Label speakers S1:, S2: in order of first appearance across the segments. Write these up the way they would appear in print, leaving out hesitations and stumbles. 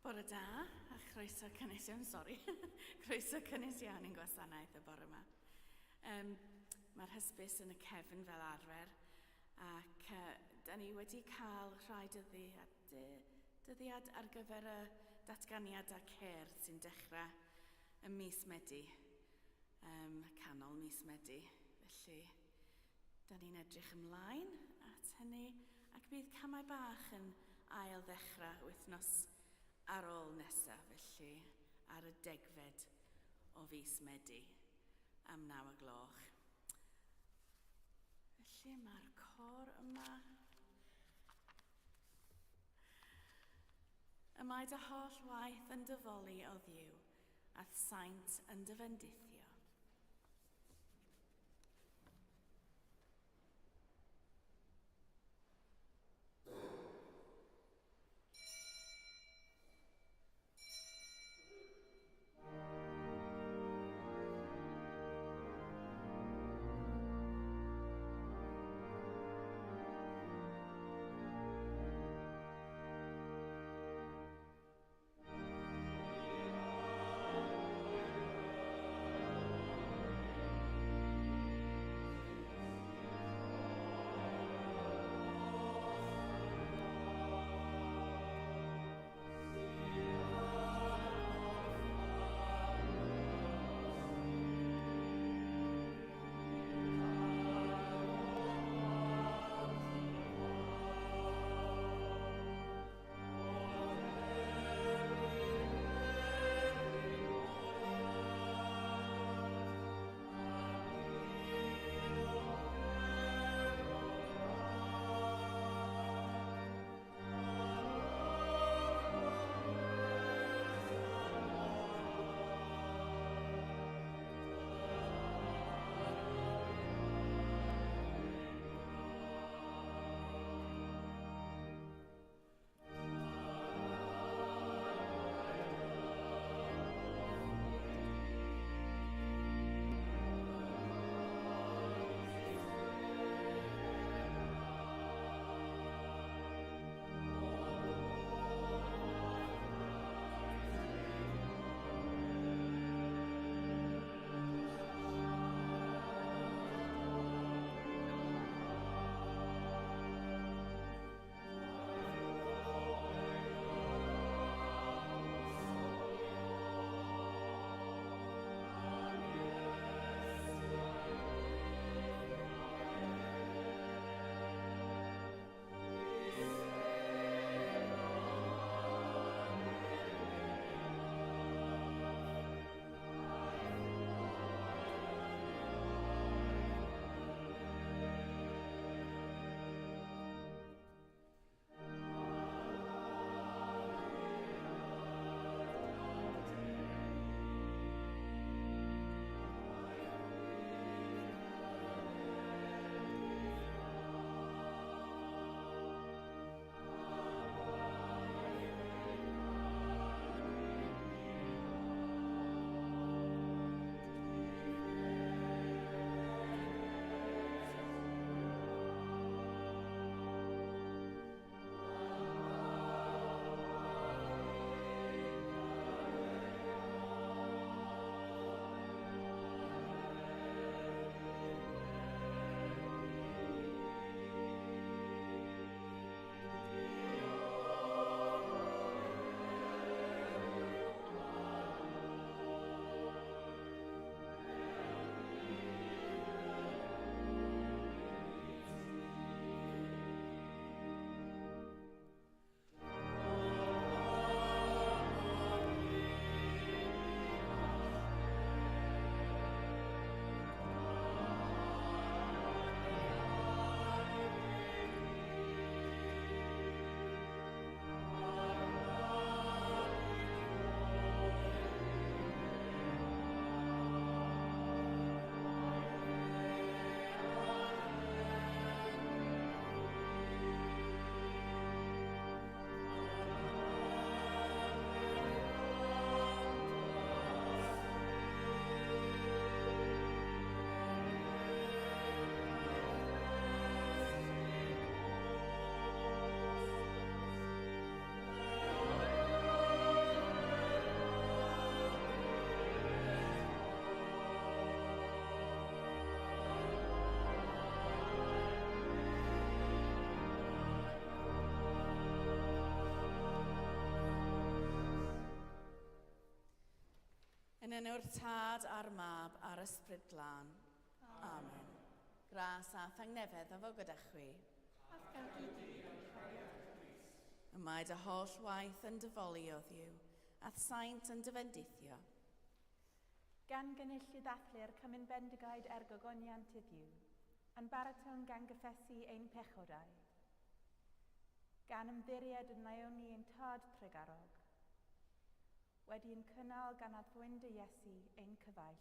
S1: Bore da, a chroeso cynnes iawn, sori, croeso cynnes iawn i'n gwasanaeth y bore yma. Mae'r hysbys yn y cefn fel arfer, ac da ni wedi cael rhai dyddiad ar gyfer y datganiad a cerdd sy'n dechrau ym mis Medi, canol mis Medi. Felly, da ni'n edrych ymlaen at hynny, ac bydd camau bach yn ail ddechrau wythnos ar ôl nesaf, felly ar y 10fed o fis Medi am 9 o gloch. Felly mae'r cor yma. Y mae dy holl waith yn dyfoli o Dduw, a'th saint yn dy fendithio. Yn enw'r Tad a'r Mab a'r Ysbryd Glân. Amen. Gras a thangnefedd a fo gyda chwi.
S2: A'th gadw di yng nghariad Crist.
S1: Y mae dy holl waith yn dyfoli o Dduw, a'th saint yn dy fendithio.
S2: Gan gynnull i ddathlu'r cymun bendigaid er gogoniant i Dduw, a'n barato'n gan gyffesu ein pechodau. Gan ymddiried yn Naomi ein Tad trugarog, wedi'n cynnal gan addfwyn dy Iesu ein cyfaill.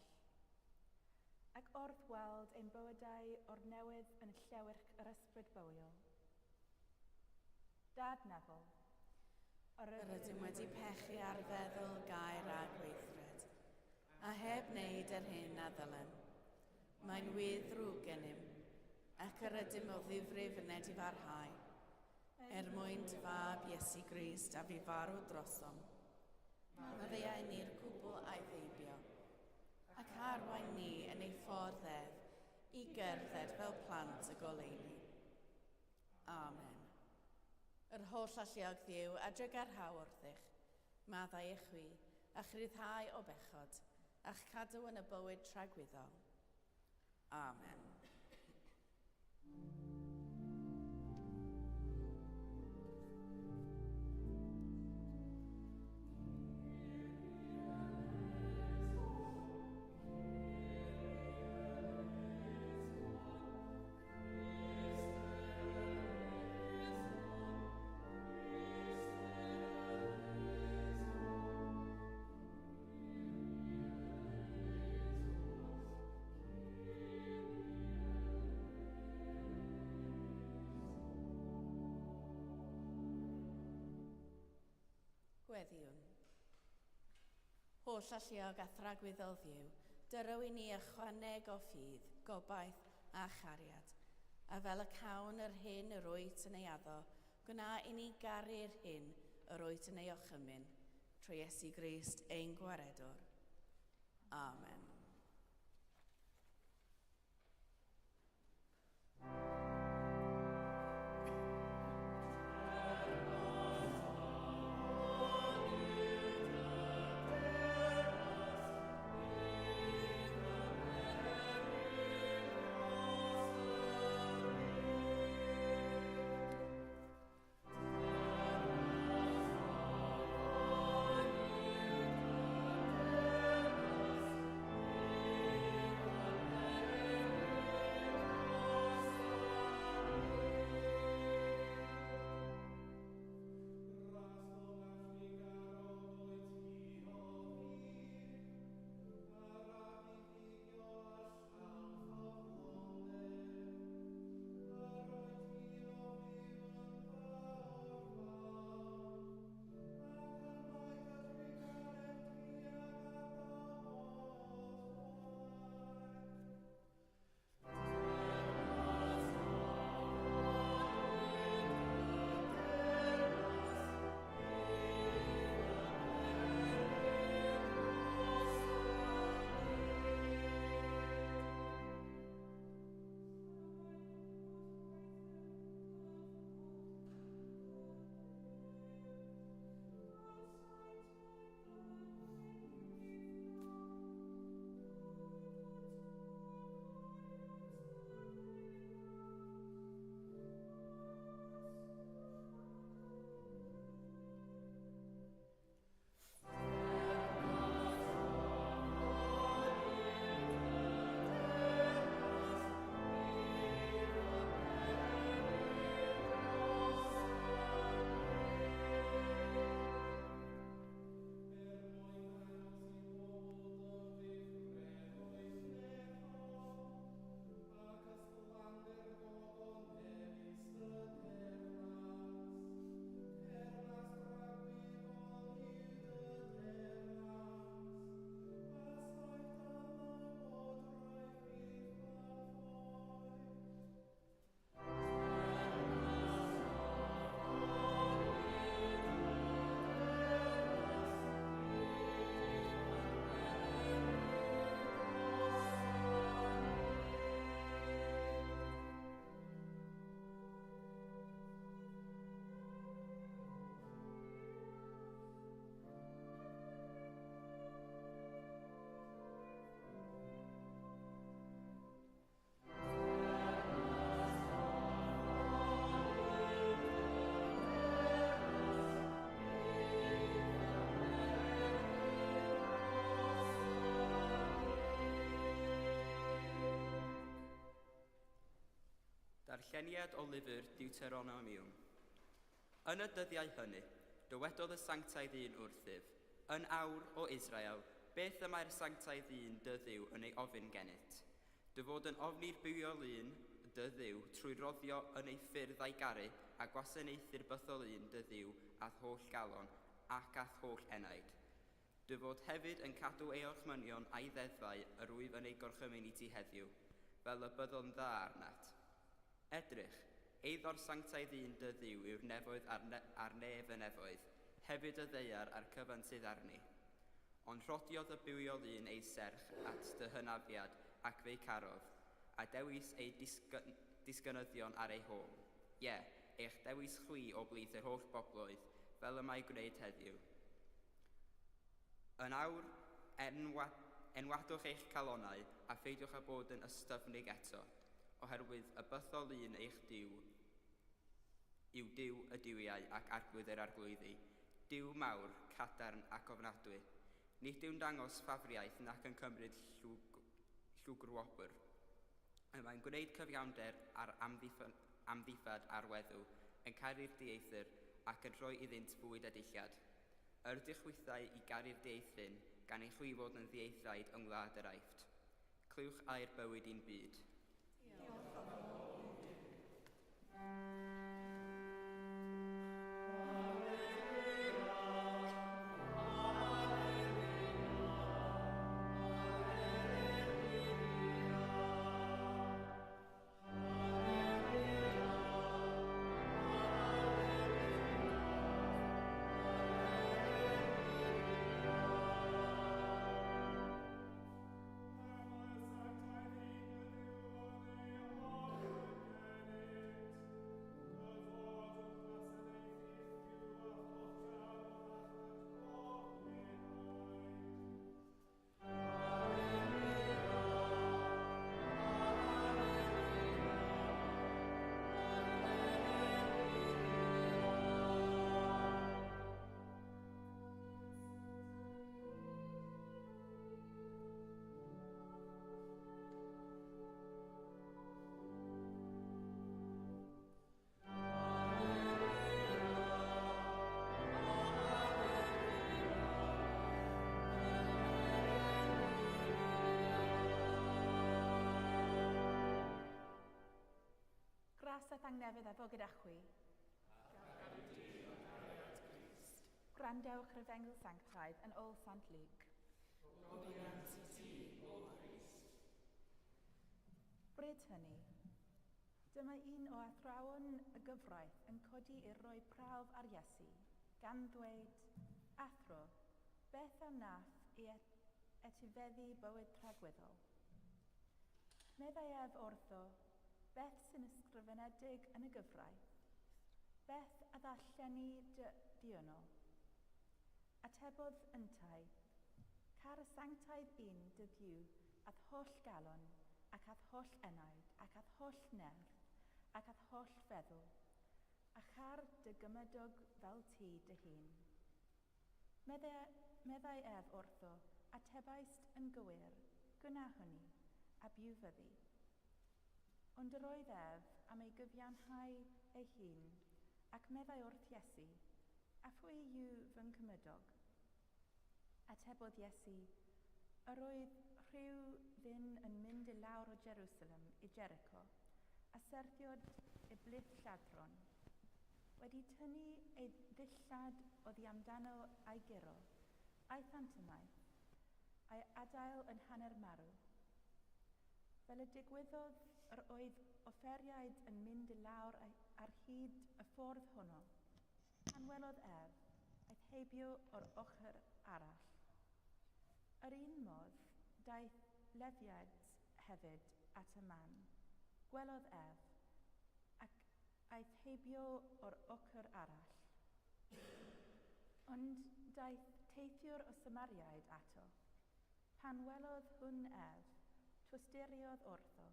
S2: Ac wrth weld ein bywydau o'r newydd yn llewyrch yr ysbryd bywiol. Dad nefol,
S1: yr ydym wedi pechu ar feddwl, gair a gweithred, a heb wneud yr hyn a ddylem. Mae'n wir ddrwg gennym, ac yr ydym o ddifrif yn edifarhau, er mwyn dy fab Iesu Grist a fi farw drosom. Maddeuai ni'r cwbl a'i feibio, ac arwain ni yn ei ffordd ef i gerdded fel plant y goleuni. Amen. Yr holl alluog Dduw a drugarhau wrthych, maddau i chwi, a chryddhau o bechod, a'ch cadw yn y bywyd tragwyddol. Amen. Gweddiwn. Holl alluog a thragwyddol Dduw, dyro i ni ychwaneg o ffydd, gobaith a chariad, a fel y cawn yr hyn yr wyt yn ei addo, gwna i ni garu'r hyn yr wyt yn ei orchymyn, trwy Iesu Grist ein Gwaredwr. Amen.
S3: Darlleniad o lyfr Deuteronomium. Yn y dyddiau hynny, dywedodd y sanctaidd un wrthyf, Yn awr, o Israel, beth y mae'r sanctaidd un dy Dduw yn ei ofyn gennyt? Dy fod yn ofni'r bywiol un, dy Dduw, trwy roddio yn ei ffyrdd a'i garu, a gwasanaethu'r bythol un, dy Dduw, â'th holl galon, ac â'th holl enaid. Dy fod hefyd yn cadw ei orchmynion a'i ddeddfau yr wyf yn eu gorchymyn i ti heddiw, fel y byddo'n dda arnat. Edrych, eiddo'r sanctaidd un dy Dduw yw'r nefoedd a'r, ne a'r nef y nefoedd, hefyd y ddaear a'r cyfan sydd arni. Ond rhodiodd y bywiol un ei serch at dy hynafiad ac fe'i carodd, a dewis ei disgynyddion ar ei hôl. Ie, eich dewis chwi o blith yr holl bobloedd, fel y mae gwneud heddiw. Yn awr, enwa, enwadwch eich calonnau, a pheidiwch â bod yn ystyfnig eto, oherwydd y bythol un eich Duw yw Duw y duwiau ac Arglwydd yr arglwyddi, Duw mawr, cadarn ac ofnadwy. Nid yw'n dangos ffafriaeth nac yn cymryd llwg, llwgrwobr. Y mae'n gwneud cyfiawnder ar amddifad a'r weddw, yn caru'r dieithr ac yn rhoi iddynt fwyd a dillad. Yr ydych chwithau i garu'r dieithryn, gan i chwi fod yn ddieithraid yng ngwlad yr Aifft. Clywch air bywyd i'n byd.
S1: Diolch yn fawr i Dduw.
S2: Gras a thangnefedd a fo gyda chwi. Gwrandewch yr Efengyl Sanctaidd yn ôl Sant Luc.
S1: Gogoniant i ti, O Grist.
S2: Bryd hynny, Dyma un o athrawon y gyfraith yn codi i roi prawf ar Iesu, gan ddweud, Athro, beth a wnaf i etifeddu bywyd tragwyddol? Meddai ef wrtho, Beth sy'n ysgrifenedig yn y gyfraith? Beth a ddarlleni di yno? Atebodd yntau, Car y sanctaidd un dy Dduw a'th holl galon, ac a'th holl enaid, ac a'th holl nerth, ac a'th holl feddwl, a char dy gymydog fel ti dy hun. Meddai, meddai ef wrtho, Atebaist yn gywir, gwna hynny, a byw fyddi. Ond yr oedd ef am ei gyfiawnhau ei hun, ac meddai wrth Iesu, A phwy yw fy nghymydog? Atebodd Iesu, Yr oedd rhyw ddyn yn mynd i lawr o Jerusalem i Jericho, a syrthiodd i blith lladron. Wedi tynnu ei ddillad oddi amdano a'i guro, aethant ymaith, a'i adael yn hanner marw. Fel y digwyddodd, yr oedd offeriaid yn mynd i lawr ar hyd y ffordd honno. Pan welodd ef, aeth heibio o'r ochr arall. Yr un modd, daeth Lefiaid hefyd at y man. Gwelodd ef, ac aeth heibio o'r ochr arall. Ond daeth teithiwr o Samariaid ato. Pan welodd hwn ef, twsturiodd wrtho.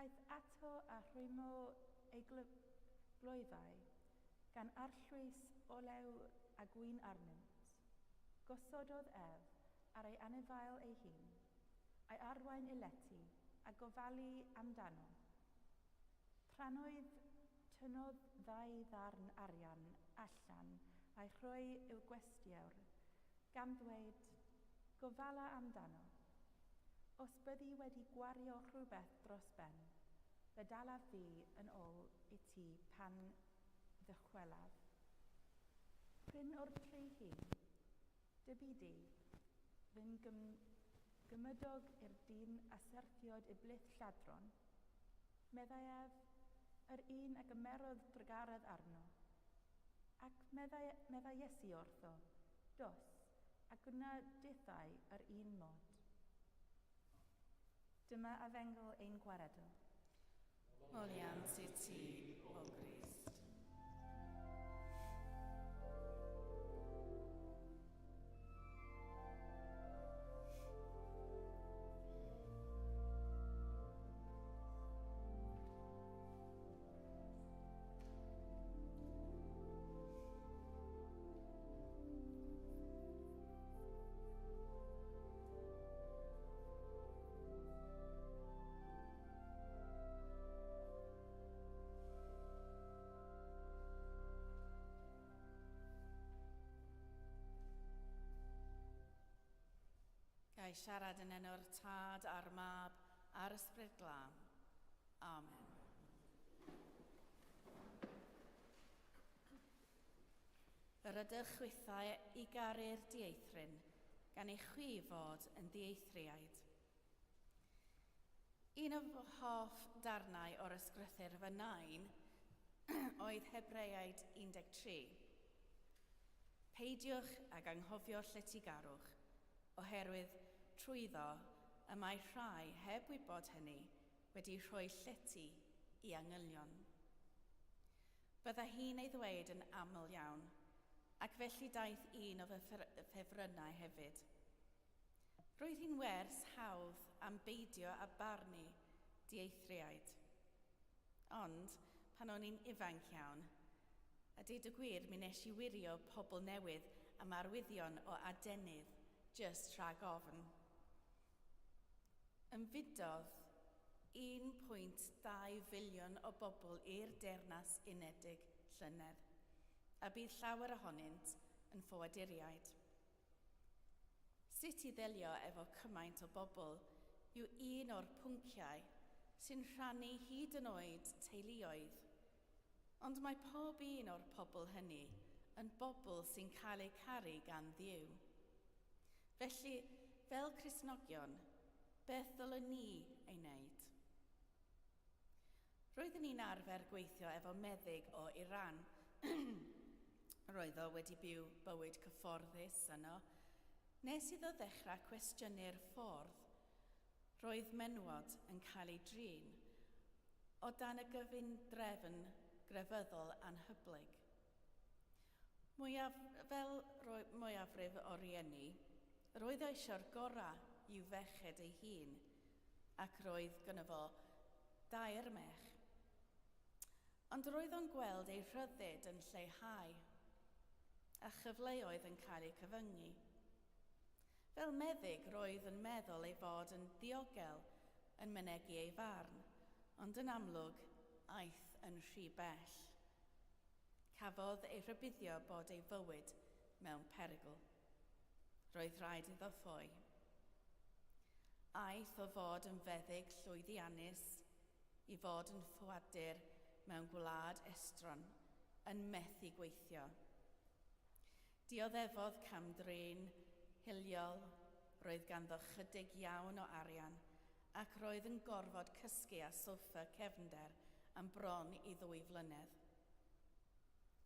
S2: Aeth ato a rhwymo ei glwyfau, gan arllwys olew a gwin arnynt. Gosododd ef ar ei anifail ei hun, a'i arwain i lety, a gofalu amdano. Trannoeth tynnodd ddau ddarn arian allan a'i rhoi i'w gwestiwr, gan ddweud, Gofala amdano. Os byddi wedi gwario rhywbeth dros ben, fe dalaf fi yn ôl i ti pan ddychwelaf. Prin o'r tri hyn, dybi di, fy gymydog i'r dyn a syrthiodd i blith lladron? Meddai ef, yr un a gymerodd drugaredd arno. Ac meddai, meddai Iesu wrtho, dos, a gwna dithau yr un mod. Dyma afengl ein gwaredwr.
S1: Moliant i ti, o Grist. Ga i siarad yn enw'r Tad a'r Mab a'r Ysbryd Glân. Amen. Yr ydych chwithau i garu'r dieithryn, gan i chwi fod yn ddieithriaid. Un o fy hoff darnau o'r ysgrythur fy nain oedd Hebreaid 13. Peidiwch ag anghofio lletygarwch, oherwydd trwyddo y mae rhai heb wybod hynny wedi rhoi llety i angylion. Bydda hi'n ei ddweud yn aml iawn, ac felly daeth un o fy ffefrynnau hefyd. Roedd hi'n wers hawdd am beidio â barnu dieithriaid. Ond, pan o'n i'n ifanc iawn, a deud y gwir mi nes i wirio pobl newydd am arwyddion o adenydd jyst rhag ofn. Ymfudodd 1.2 filiwn o bobl i'r Deyrnas Unedig llynedd, a bydd llawer ohonynt yn ffoaduriaid. Sut i ddelio efo cymaint o bobl yw un o'r pwnciau sy'n rhannu hyd yn oed teuluoedd. Ond mae pob un o'r pobl hynny yn bobl sy'n cael eu caru gan Dduw. Felly, fel Cristnogion, beth ddylwn ni ei wneud? Roeddwn i'n arfer gweithio efo meddyg o Iran. Roedd o wedi byw bywyd cyfforddus yno, nes iddo ddechrau cwestiynu'r ffordd roedd menywod yn cael eu drin o dan y gyfundrefn grefyddol anhyblyg. Mwyaf, fel mwyafrif o rieni, roedd o eisiau'r gorau i'w ferched ei hun, ac roedd gynno fo dair merch. Ond roedd o'n gweld ei rhyddid yn lleihau, a chyfleoedd yn cael eu cyfyngu. Fel meddyg, roedd yn meddwl ei fod yn ddiogel yn mynegi ei farn, ond yn amlwg, aeth yn rhy bell. Cafodd ei rhybuddio bod ei fywyd mewn perygl. Roedd rhaid iddo ffoi. Aeth o fod yn feddyg llwyddiannus i fod yn ffoadur mewn gwlad estron, yn methu gweithio. Dioddefodd cam-drin hiliol, roedd ganddo chydig iawn o arian ac roedd yn gorfod cysgu ar soffa cefnder am bron i ddwy flynedd.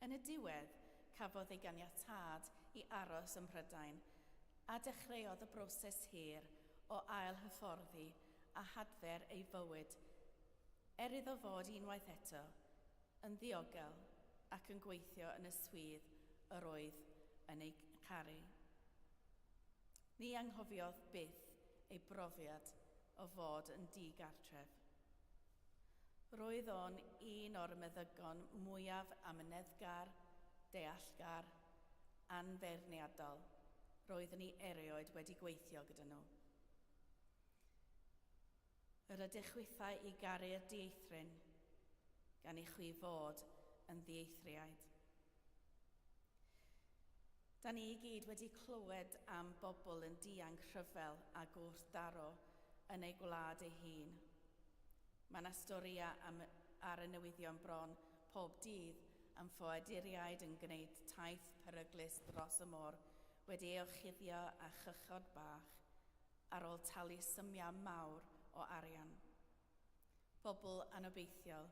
S1: Yn y diwedd, cafodd ei ganiatâd i aros ym Mhrydain a dechreuodd y broses hir o ail-hyfforddi a hadfer ei fywyd, er iddo fod unwaith eto yn ddiogel ac yn gweithio yn y swydd yr oedd yn ei charu. Ni anghofiodd byth ei brofiad o fod yn digartref. Roedd o'n un o'r meddygon mwyaf amyneddgar, deallgar, anfeirniadol roeddwn i erioed wedi gweithio gyda nhw. Yr ydych chwithau i garu'r dieithryn, gan i chwi fod yn ddieithriaid. Da ni i gyd wedi clywed am bobl yn dianc rhyfel a gwrthdaro yn eu gwlad ei hun. Mae yna storïau am, ar y newyddion bron pob dydd am ffoaduriaid yn gwneud taith peryglus dros y môr wedi ei orchuddio â chychod bach ar ôl talu symiau mawr o arian. Pobl anobeithiol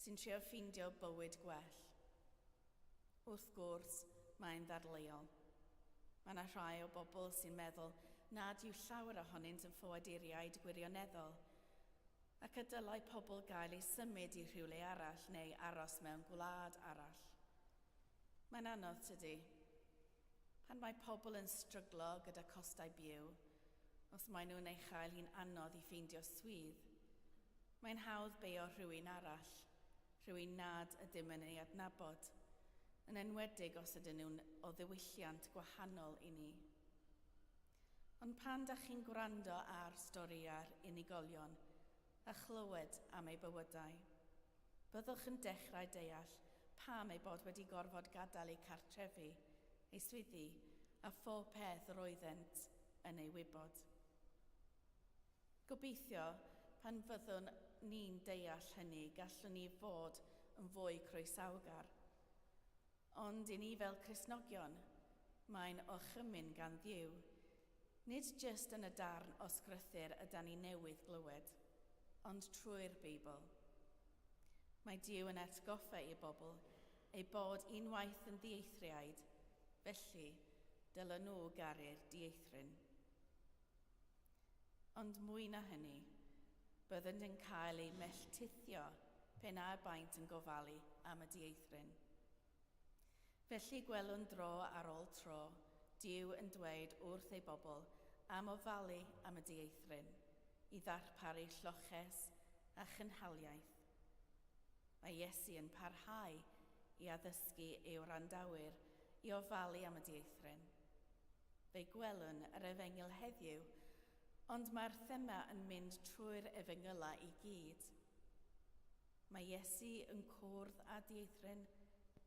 S1: sy'n trio ffeindio bywyd gwell. Wrth gwrs, mae'n ddadleuol. Mae yna rhai o bobl sy'n meddwl nad yw llawer ohonynt yn ffoaduriaid gwirioneddol, ac y dylai pobl gael eu symud i rhywle arall neu aros mewn gwlad arall. Mae'n anodd, tydi? Pan mae pobl yn stryglo gyda costau byw, os maen nhw'n ei chael hi'n anodd i ffeindio swydd, mae'n hawdd beio rhywun arall, rhywun nad ydym yn ei adnabod, yn enwedig os ydyn nhw'n o ddiwylliant gwahanol i ni. Ond pan da chi'n gwrando ar storïau'r unigolion a chlywed am eu bywydau, byddwch yn dechrau deall pam eu bod wedi gorfod gadael eu cartrefi, eu swyddi a phob peth yr oeddent yn ei wybod. Gobeithio, pan fyddwn ni'n deall hynny, gallwn ni fod yn fwy croesawgar. Ond i ni fel Cristnogion, mae'n orchymyn gan Dduw, nid jyst yn y darn o sgrythur ydan ni newydd glywed, ond trwy'r Beibl. Mae Duw yn atgoffa ei bobl eu bod unwaith yn ddieithriaid, felly dylen nhw garu'r dieithryn. Ond mwy na hynny, byddent yn cael eu melltithio pe na baent yn gofalu am y dieithryn. Felly gwelwn dro ar ôl tro Duw yn dweud wrth ei bobl am ofalu am y dieithryn, i ddarparu lloches a chynhaliaeth. Mae Iesu yn parhau i addysgu ei wrandawyr i ofalu am y dieithryn. Fe'i gwelwn yr efengyl heddiw, ond mae'r thema yn mynd trwy'r efengylau i gyd. Mae Iesu yn cwrdd â dieithryn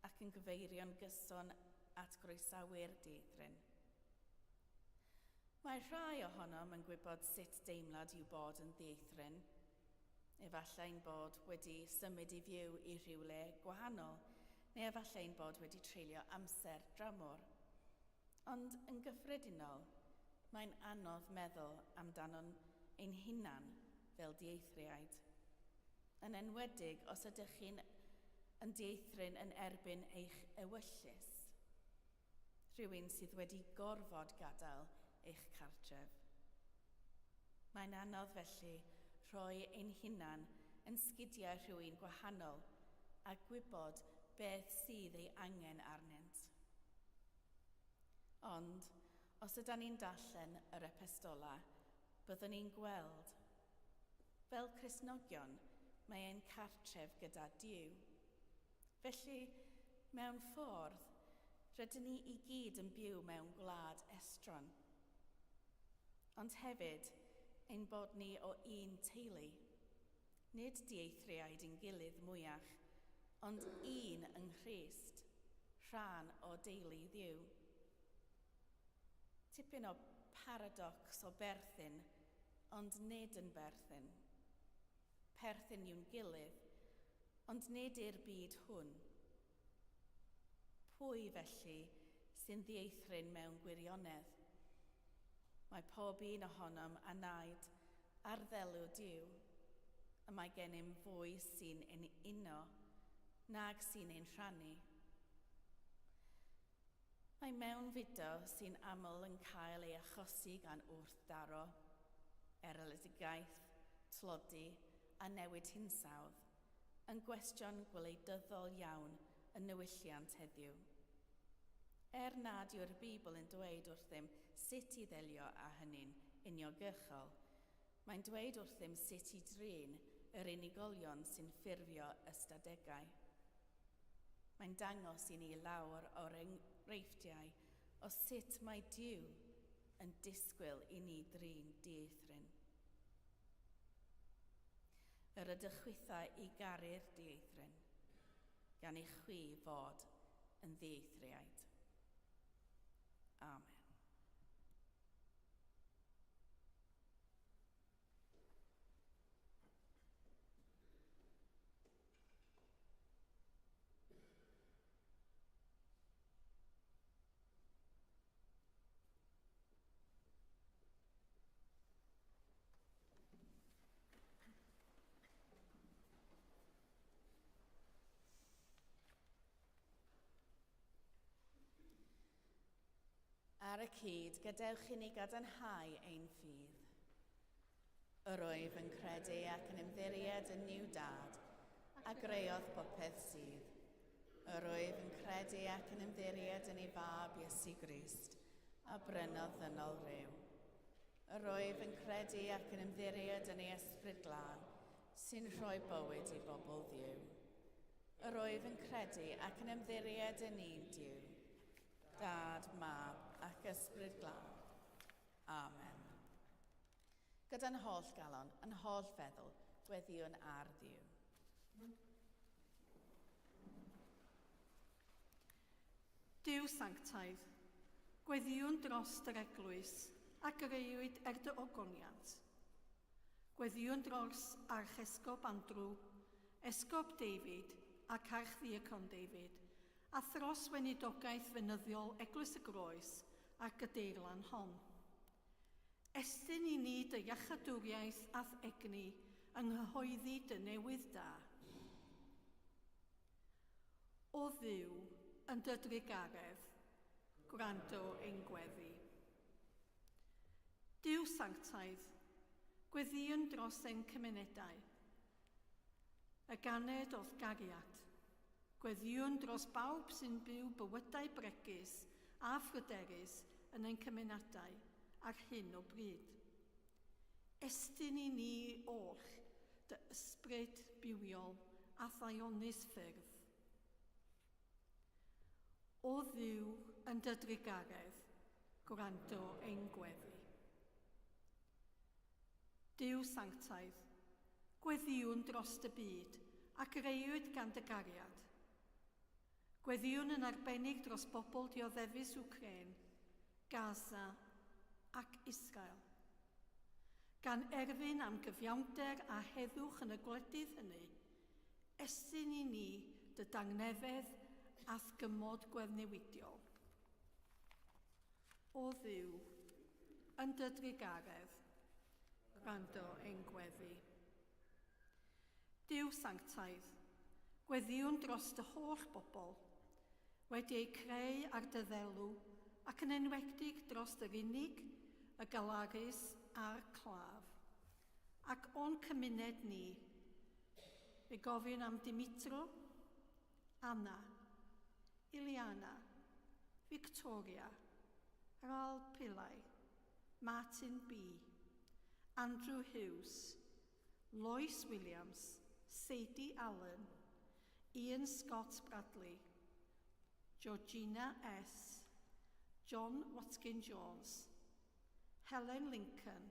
S1: ac yn gyfeirio'n gyson at groesawu'r dieithryn. Mae rhai ohonom yn gwybod sut deimlad yw bod yn ddieithryn. Efallai ein bod wedi symud i fyw i rhywle gwahanol, neu efallai ein bod wedi treulio amser dramor. Ond yn gyffredinol, mae'n anodd meddwl amdanon ein hunan fel dieithriaid. Yn enwedig os ydych chi'n yn dieithryn yn erbyn eich ewyllys, rhywun sydd wedi gorfod gadael eich cartref. Mae'n anodd felly rhoi ein hunan yn sgidiau rhywun gwahanol a gwybod beth sydd ei angen arnynt. Ond, os ydan ni'n darllen yr epistola, byddwn ni'n gweld, fel Cristnogion, mae ein cartref gyda Duw. Felly, mewn ffordd, rydyn ni i gyd yn byw mewn gwlad estron. Ond hefyd, ein bod ni o un teulu. Nid dieithriaid i'n gilydd mwyach, ond un yng Nghrist, rhan o deulu Dduw. Tipyn o paradocs o berthyn, ond nid yn berthyn. Perthyn yw'n gilydd, ond nid i'r byd hwn. Pwy, felly, sy'n ddieithryn mewn gwirionedd? Mae pob un ohonom a naid ar ddelw Duw, y mae gennym fwy sy'n ein uno nag sy'n ein rhannu. Mae mewnfudo sy'n aml yn cael ei achosi gan wrthdaro, erledigaeth, tlodi a newid hinsawdd, yn gwestiwn gwleidyddol iawn yn niwylliant heddiw. Er nad yw'r Beibl yn dweud wrthym sut i ddelio â hynny'n uniongyrchol, mae'n dweud wrthym sut i drin yr unigolion sy'n ffurfio ystadegau. Mae'n dangos i ni lawer o'r enghreifftiau o sut mae Duw yn disgwyl i ni drin dieithryn. Yr ydych chwithau i garu'r dieithryn. gan i chwi fod yn ddieithriaid. Amen. Ar y cyd, gadewch i ni gadarnhau ein ffydd. Yr wyf yn credu ac yn ymddiried yn Nuw Dad, a greodd bopeth sydd. Yr wyf yn credu ac yn ymddiried yn ei Fab Iesu Grist, a brynodd ddynol ryw. Yr wyf yn credu ac yn ymddiried yn ei Ysbryd Glân, sy'n rhoi bywyd i bobl Dduw. Yr wyf yn credu ac yn ymddiried yn un Duw, Dad, Mab ac Ysbryd Glân. Amen. Gyda'n holl galon, yn holl feddwl, gweddïwn ar Dduw.
S4: Duw sanctaidd, gweddïwn dros yr eglwys a grëwyd er dy ogoniant. Gweddïwn dros Archesgob Andrew, Esgob David ac Archddiacon David, a thros weinidogaeth fenyddiol Eglwys y Groes a'r gadeirlan hon. Estyn i ni dy iachadwriaeth a'th egni yng nghyhoeddi dy newydd da. O Dduw, yn dy drugaredd, gwrando ein gweddi. Duw sanctaidd, gweddïwn dros ein cymunedau. Y ganed o'th gariad. Gweddïwn dros bawb sy'n byw bywydau bregus a phryderus yn ein cymunedau ar hyn o bryd. Estyn i ni oll dy ysbryd bywiol a ddaionus ffyrdd. O Dduw, yn dy drugaredd, gwrando ein gweddi. Duw sanctaidd, gweddïwn dros dy byd a greuwyd gan dy gariad. Gweddïwn yn arbennig dros bobl dioddefus Wcrên, Gaza ac Israel. Gan erfyn am gyfiawnder a heddwch yn y gwledydd hynny, estyn i ni dy dangnefedd a'th gymod gweddnewidiol. O Dduw, yn dy drugaredd, gwrando ein gweddi. Duw sanctaidd, gweddïwn dros dy holl bobl, wedi eu creu ar dy ddelw, ac yn enwedig dros yr unig, y galarus a'r claf. Ac o'n cymuned ni, fe gofyn am Dimitro, Anna, Iliana, Victoria, Ral Pillai, Martin B, Andrew Hughes, Lois Williams, Sadie Allen, Ian Scott Bradley, Georgina S, John Watkin Jones, Helen Lincoln,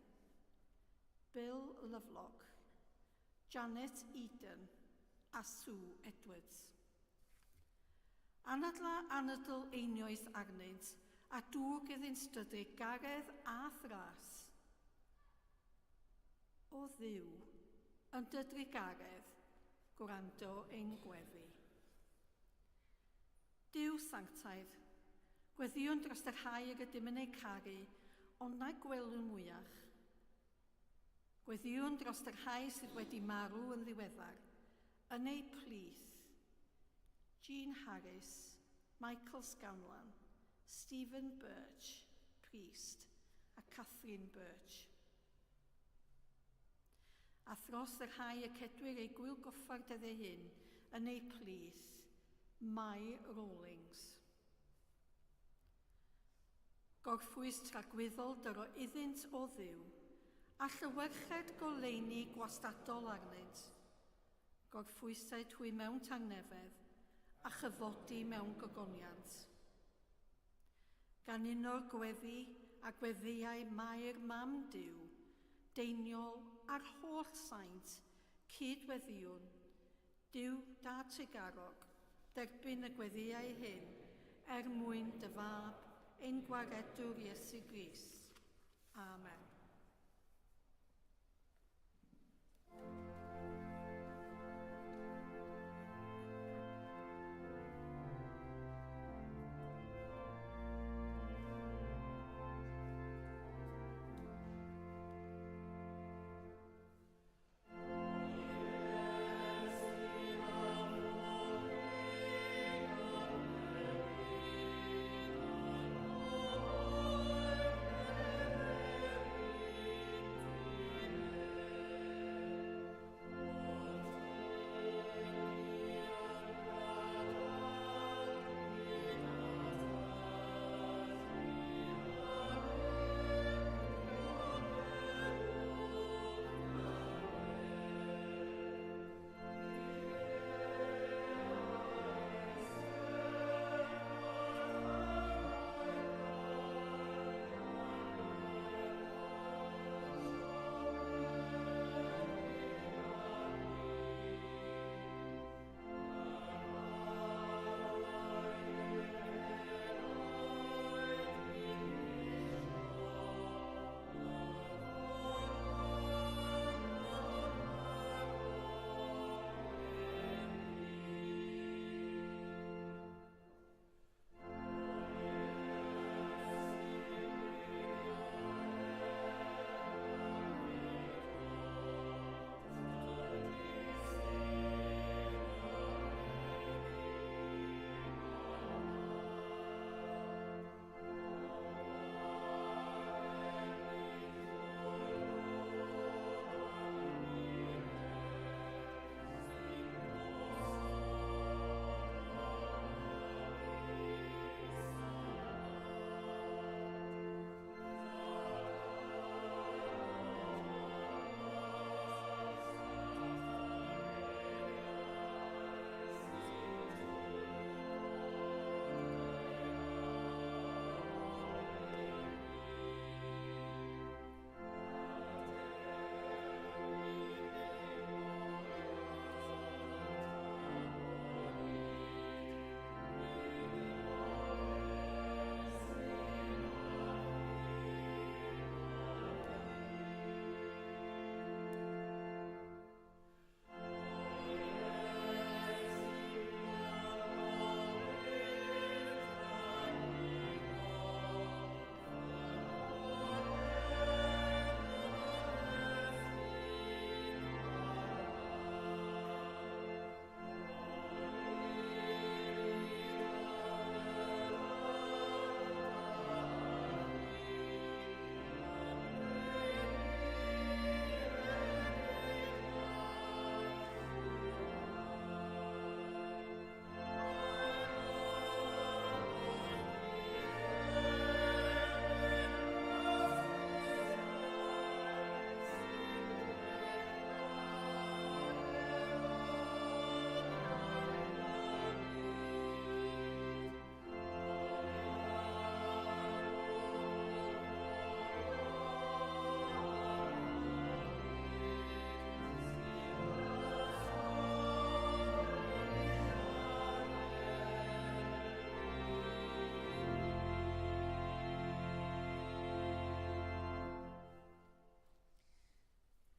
S4: Bill Lovelock, Janet Eden a Sue Edwards. Anadla anadl einioes arnynt a dwg iddynt dy garedd a thras. O Dduw, yn dy drugaredd, gwrando ein gweddi. Duw sanctaidd, gweddïwn dros y rhai yr ydym yn eu caru, ond na gwelwn mwyach. Gweddïwn dros y rhai sydd wedi marw yn ddiweddar, yn eu plith, Jean Harris, Michael Scanlon, Stephen Birch, Priest, a Catherine Birch. A thros y rhai y cedwir eu gwyl goffa'r dyddiau hyn yn eu plith, Mai Rawlings. Gorffwys tragwyddol dyro iddynt o Dduw, a llywerched goleuni gwastadol arnynt. Gorffwysaid hwy mewn tangnefedd, a chyfodi mewn gogoniant. Gan uno'r gweddi a gweddïau Mair Mam Duw, Deiniol a'r holl saint, cyd-weddïwn, Duw da trugarog. Derbyn y gweddïau hyn er mwyn dy fab, ein gwaredwr Iesu Grist. Amen.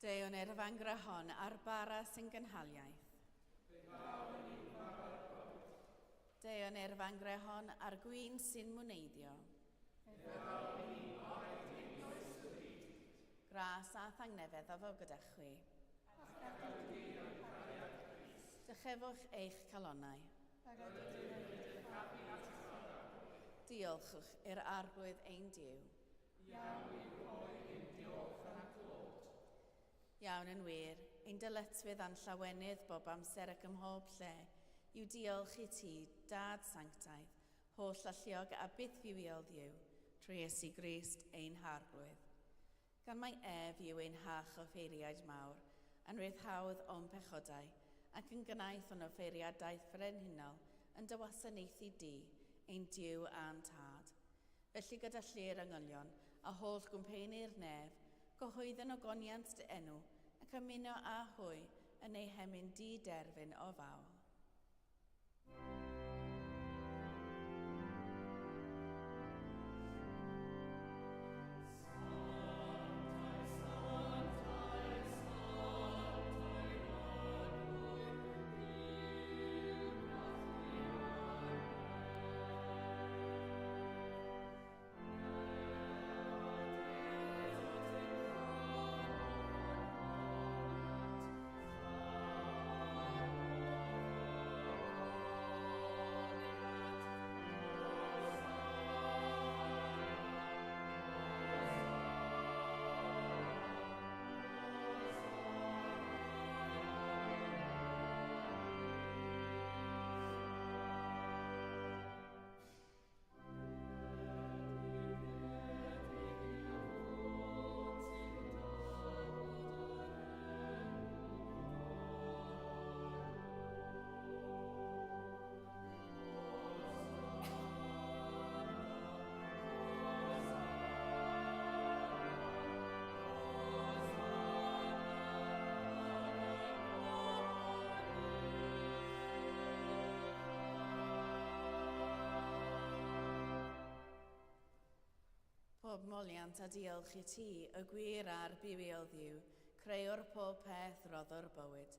S1: Deuwn i'r fangre hon a'r bara sy'n gynhaliaeth. Deuwn i'r fangre hon a'r gwin sy'n mwneiddio. Gras a thangnefedd a fo gyda chwi. Dychefwch eich calonnau. Diolchwch i'r Arglwydd ein Duw. Iawn yn wir, ein dyletswydd a'n llawenydd bob amser ac ym mhob lle yw diolch i ti, Dad Sanctaidd, holl alluog a bythfywiol Dduw, trwy Iesu Grist ein Harglwydd. Gan mai ef yw ein hach offeiriaid mawr, yn rhyddhawdd o'n pechodau, ac yn gnaeth o'n offeiriadaeth frenhinol yn dy wasanaethu di, ein Duw a'n Tad. Felly gyda llu'r angylion a holl gwmpeini'r nef, gyhoedden ogoniant dy enw, ac ymuno â hwy yn eu hemyn di-derfyn o fawl. Pob moliant a diolch i ti, y gwir a'r bywiol Dduw, creuwr pob peth, roddwr bywyd.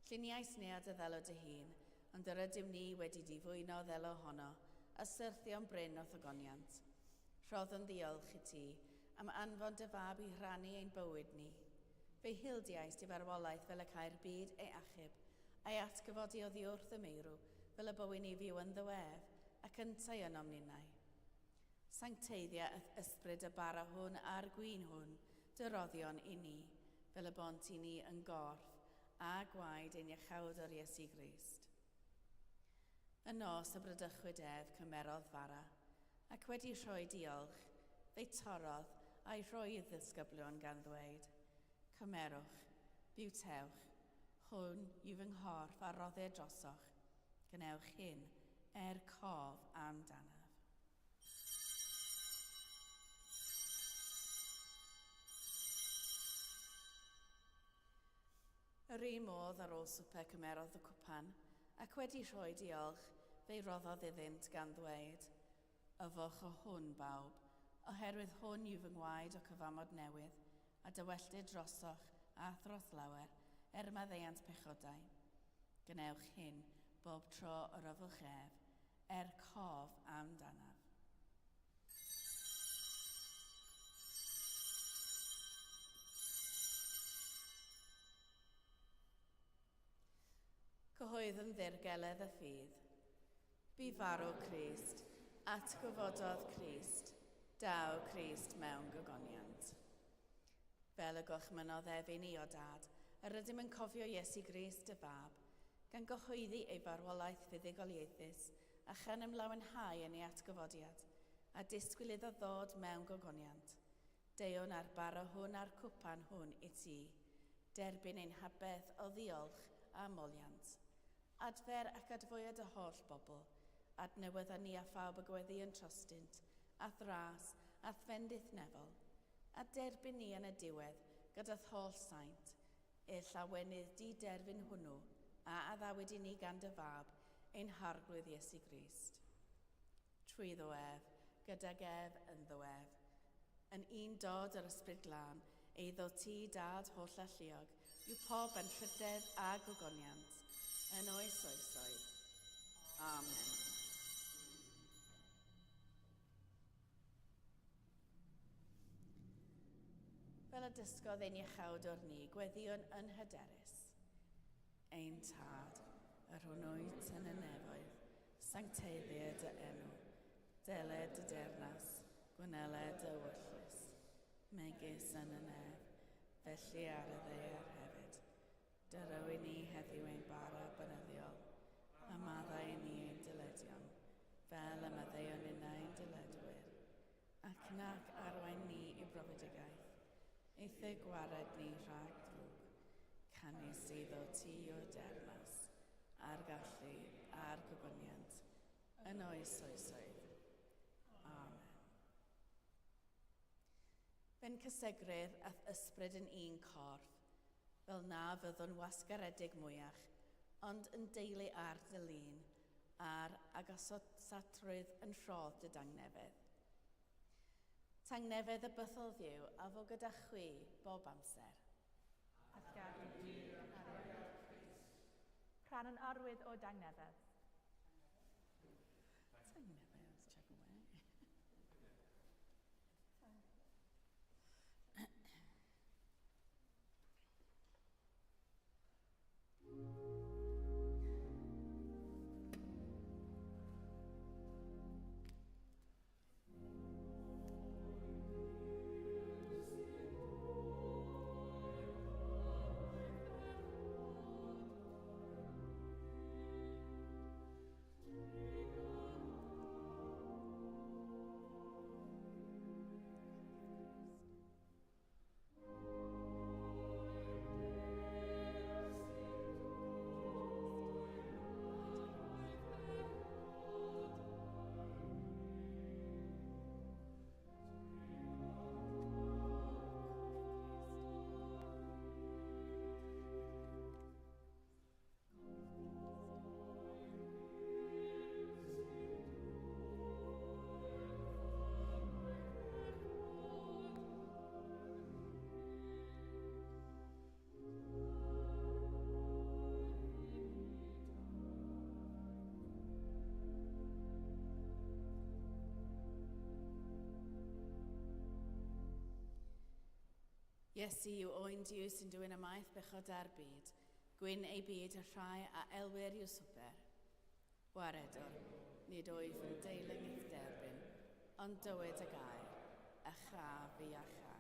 S1: Lluniais ni a dy ddelo dy hun, ond yr ydym ni wedi difwyno ddelo honno, a syrthio'n brin o'th ogoniant. Rhoddwn ddiolch i ti am anfon dy fab i rhannu ein bywyd ni. Fe hildiais di farwolaeth fel y cai'r byd ei achub, a'i atgyfodi oddi wrth y meirw, fel y bywyn ni fyw ynddo ef, ac yntau ynom ninnau. Sancteiddia y'th ysbryd y bara hwn a'r gwin hwn, dy roddion i ni, fel y bont i ni yn gorff a gwaed ein Iachawdwr Iesu Grist. Y nos y bradychwyd ef, cymerodd fara, ac wedi rhoi diolch, fe'i torrodd a'i rhoi i'w ddisgyblion gan ddweud, Cymerwch, bywtewch, hwn yw fy nghorff a roddir drosoch, gwnewch hyn er cof amdanaf. Yr un modd, ar ôl swper cymerodd y cwpan, ac wedi rhoi diolch, fe'i rhoddodd iddynt gan ddweud, Yfwch o hwn, bawb, oherwydd hwn yw fy ngwaed o cyfamod newydd, a dywelltir drosoch a thros lawer, er maddeuant pechodau. Gwnewch hyn bob tro yr yfwch ef, er cof amdanaf. Cyhoeddwn ddirgeledd y ffydd. Bu farw Crist, atgyfododd Crist, daw Crist mewn gogoniant. Fel y gorchmynnodd ef i ni, o Dad, yr ydym yn cofio Iesu Grist dy Fab, gan gyhoeddi ei farwolaeth fuddugoliaethus a chan ymlawenhau yn ei atgyfodiad, a disgwyl iddo ddod mewn gogoniant. Deuwn â'r bara hwn a'r cwpan hwn i ti, derbyn ein haberth o ddiolch a moliant. Adfer ac adfwya dy holl bobl, adnewydda ni a phawb y gweddïwn trostynt, a'th ras, a'th fendith nefol, a derbyn ni yn y diwedd gyda'th holl saint, i'r llawenydd di-derfyn hwnnw a addawyd i ni gan dy Fab, ein Harglwydd Iesu Grist. Trwyddo ef, gydag ef, ynddo ef, yn un dod yr Ysbryd Glân, eiddo ti, Dad hollalluog, yw pob anrhydedd a gogoniant, yn oes oesoedd. Amen. Fel y dysgodd ein Iachawdwr ni, gweddïwn yn hyderus. Ein Tad, yr hwn wyt yn y nefoedd, sancteiddier dy enw, deled dy deyrnas, gwneled dy ewyllys, megis yn y nef, felly ar y ddaear hefyd. Dyro i ni heddiw ein bara bynyddiol, a maddau i ni ein dyledion, fel y maddeuon ninnau ein dyledwyr, ac nac arwain ni i brofedigaeth, eithr gwared ni rhag drwg, canys eiddo ti yw'r deyrnas, a'r gallu, a'r gogoniant, yn oes oesoedd. Amen. Fe'n cysegrir a'th ysbryd yn un corff, fel na fyddwn wasgaredig mwyach, ond yn deulu ar dy lun, a'r agosatrwydd yn rhodd dy dangnefedd. Tangnefedd y bythol Dduw a fo gyda chwi bob amser.
S2: A'th gadw di yng nghariad Crist. Rhan yn arwydd o dangnefedd.
S1: Tangnefedd, check away. Iesu yw oen Duw sy'n dwyn ymaith bechodau'r byd, gwyn ei byd y rhai a elwir i'w swper. Waredwr, nid wyf yn deilwng i'th derbyn, ond dywed y gair, a cha fi a chai.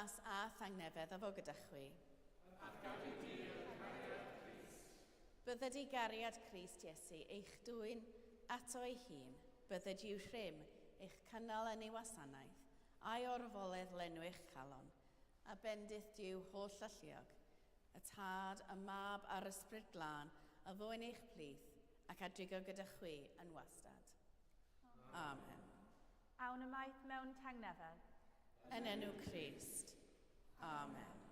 S1: Gras a thangnefedd a fo gyda chwi. Bydded i gariad Crist Iesu eich dwyn ato ei hun, bydded i'w rhym eich cynnal yn ei wasanaeth, a'i orfoledd lenwi eich calon, a bendith Duw holl alluog, y Tad, y Mab a'r Ysbryd Glân, a fo yn eich plith, ac a drigo gyda chwi yn wastad. Amen.
S2: Awn ymaith mewn tangnefedd.
S1: Yn enw Crist. Amen.